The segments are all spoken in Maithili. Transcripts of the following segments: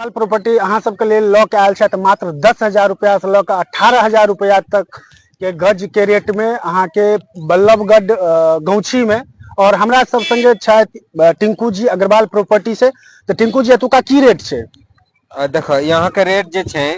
प्रॉपर्टी अहाँ सबके लेल लऽ के आयल छथि मात्र 10,000 रुपया से लऽ के 18,000 रुपया तक के गज के रेट में अहाँके बल्लभगढ़ गौछी में। और हमरा सब संगे छथि टिंकू जी अग्रवाल प्रॉपर्टी से। तऽ टिंकू जी, एतुका की रेट छै? देखो, यहाँ के रेट जे छै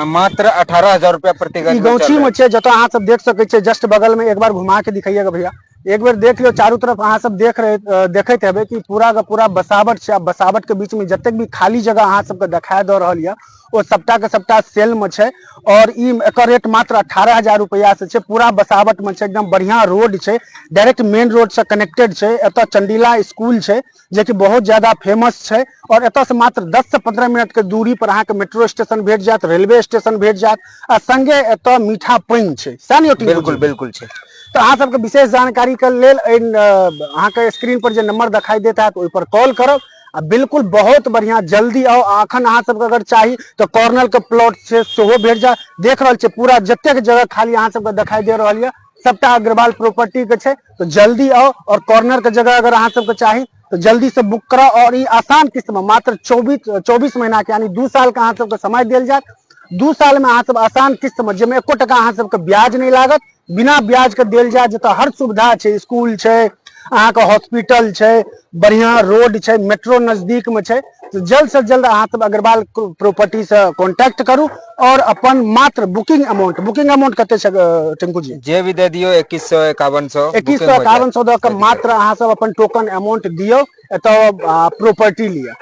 मात्र 18,000 रुपया प्रति गज। ई गौछी में छै, जतऽ अहाँ सब देख सकै छियै जस्ट बगल में। एक बार घुमा के दिखाइएगा भैया, एक बेर देख लियौ। चारू तरफ अहाँ सब देख रहे देखैत हेबै कि पूरा के पूरा बसावट छै। आ बसावट के बीच में जतेक भी खाली जगह अहाँ सबके देखाय दऽ रहल यऽ, ओ सबटा के सबटा सेल में छै। और ई एकर रेट मात्र 18,000 रुपया से छै। पूरा बसावट में छै, एकदम बढ़िया रोड छै, डायरेक्ट मेन रोड से कनेक्टेड छै। एतऽ चंडीला स्कूल छै, जेकि बहुत ज्यादा फेमस छै। और एतऽ से मात्र 10 से 15 मिनट के दूरी पर अहाँके मेट्रो स्टेशन भेट जायत, रेलवे स्टेशन भेट जायत। आ संगे एतऽ मीठा पानि छै, सएह ने यौ टिंकू जी? बिल्कुल, बिल्कुल छै। तऽ अहाँ सबके विशेष जानकारी के लेल एहि अहाँके स्क्रीन पर जे नंबर देखाई देत हैत, ओहि पर कॉल करब। आ बिल्कुल बहुत बढ़िया, जल्दी आउ। आ अखन अहाँ सबके अगर चाही तऽ कॉर्नर के प्लॉट छै, सेहो भेट जायत। देख रहल छियै, पूरा जतेक जगह खाली अहाँ सबके देखाई दे रहल यऽ, सबटा अग्रवाल प्रॉपर्टी के छै। तऽ जल्दी आउ और कॉर्नर के जगह अगर अहाँ सबके चाही तऽ जल्दी से बुक कराउ। और ई आसान किस्त में मात्र 24 महीना के, यानी 2 साल के अहाँ सबके समय देल जायत। 2 साल में अहाँ सब आसान किस्त में, जाहिमे एको टका अहाँ सबके ब्याज नहि लागत, बिना ब्याज के देल जायत। जतऽ हर सुविधा छै, स्कूल छै, अहाँके हॉस्पिटल छै, बढ़िया रोड छै, मेट्रो नजदीक में छै। तऽ जल्द से जल्द अहाँ सब अग्रवाल प्रॉपर्टी से कॉन्टैक्ट करू और अपन मात्र बुकिंग अमाउंट, बुकिंग अमाउंट कते छै टिंकू जी? जे भी दे दियो, 2100, 5100। 2100, 5100 दऽ के मात्र अहाँ सब अपन टोकन अमाउंट दियौ, एतऽ प्रॉपर्टी लिअ।